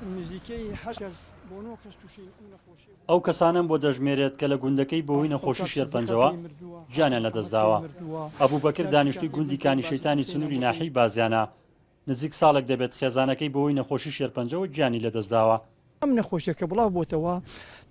نزیکەی هەشت کەس بۆ نۆ کەس تووشی ئەم نەخۆشیە بوون. ئەو کەسانەم بۆ دەژمێرێت کە لە گوندەکەی بەهۆی ئەو نەخۆشی کاک سدیقە شێرپەنجەوە پێی مردووە، گیانیان حاجی محەمەد پێی لەدەستداوە. مردووە، ئەبوبەکر یاسی دانیشتووی کاکەی گوندی مردووە، کانی باسم شەیتانی حوسێنە سنووری بۆ خۆی. ناحیەی بازیانە. نزیک ساڵێک دەبێت خێزانەکەی بەهۆی نەخۆشی شێرپەنجەوە گیانی لەدەستداوە. ئەم نەخۆشیە کە بڵاو بۆتەوە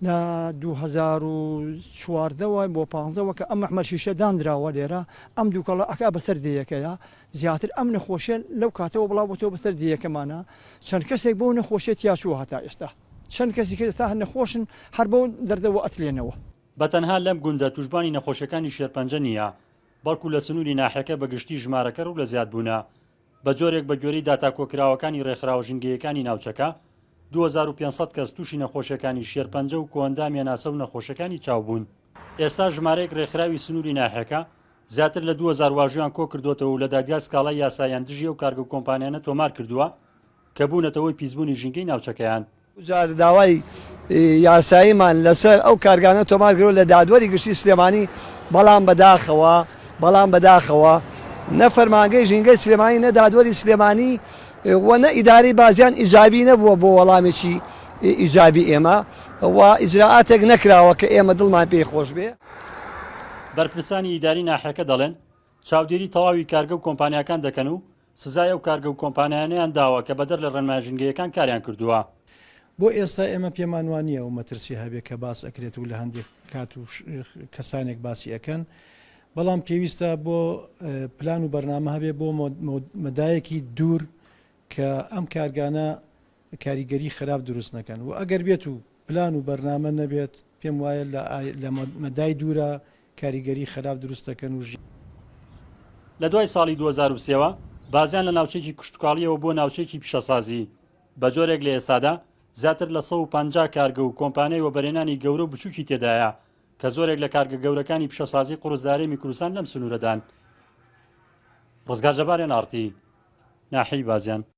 لە 2014 وە بۆ پانزە وە کە ئەم مەحمەل شیشە دانراوە لێرە ئەم دوکەڵە ئەکا بەسەر دێیەکەیا زیاتر ئەم نەخۆشیە لەو کاتەوە بڵاو بۆتەوە بەسەر دێیەکەمانا چەند کەسێک بەو نەخۆشیە تیا چووە هەتا ئێستا چەند کەسی کە ئێستا هەر نەخۆشن هەر بەو دەردەوە ئەتلێنەوە. بە تەنها لەم گوندە تووشبوانی نەخۆشیەکانی شێرپەنجە نییە، بەڵکو لە سنووری ناحیەکە بە گشتی ژمارەکە روو لە زیادبوونە، بە جۆرێک بە گوێرەی داتا کۆکراوەکانی رێکخراوە ژینگەییەکانی ناوچەکە، 2500 کەس تووشی نەخۆشیەکانی شێرپەنجە و کۆئەندامی هەناسە و نەخۆشیەکانی چاو بوون. ئێستا ژمارەیەک رێکخراوی سنووری ناحیەکە زیاتر لە 2000 واژوویان کۆکردۆتەوە و لە دادگا سکاڵای یاساییان دژی ئەو کارگە و کۆمپانیانە تۆمار کردووە کە بوونەتە هۆی پیسبوونی ژینگەی ناوچەکەیان. جار داوای یاساییمان لەسەر ئەو کارگانە تۆمار کردووە لە دادوەری گشتی سلێمانی، بەڵام بەداخەوە بەڵام بەداخەوە نە فەرمانگەی ژینگەی سلێمانی نە دادوەری سلێمانی و نە ئیدارەی بازیان ئیجابی نەبووە بۆ وەڵامێکی ئیجابی ئێمە و ئیجرائاتێک نەکراوە کە ئێمە دڵمان پێی خۆش بێ. بەرپرسانی ئیداری ناحیەکە دەڵێن، چاودێری تەواوی کارگە و کۆمپانیاکان دەکەن و سزای ئەو کارگە و کۆمپانیایانەیان داوە کە بەدەر لە ڕێنمایە ژینگەییەکان کاریان کردووە. بۆ ئێستا ئێمە پێمان وا نییە ئەو مەترسیە هەبێ کە باس ئەکرێت و لە هەندێک کات و کەسانێک باسی ئەکەن، بەڵام پێویستە بۆ پلان و بەرنامە هەبێ بۆ مەدایەکی دوور کە ئەم کارگانە کاریگەری خراپ دروست نەکەن و ئەگەر بێت و پلان و بەرنامە نەبێت پێم وایە لە مەدای دوورا کاریگەری خراپ دروست دەکەن و. لە دوای ساڵی 2003 وە بازیان لە ناوچەیەکی کشتوکاڵیەوە بووە ناوچەیەکی پیشەسازی بە جۆرێک لە ئێستادا زیاتر لە 150 کارگە و کۆمپانیای وەبەرهێنانی گەورە و بچوکی تێدایە کە زۆرێک لە کارگە گەورەکانی پیشەسازی قورس لە هەرێمی کوردستان لەم سنوورەدان. ڕزگار جەبار، ئێن ئاڕ تی، ناحیەی بازیان.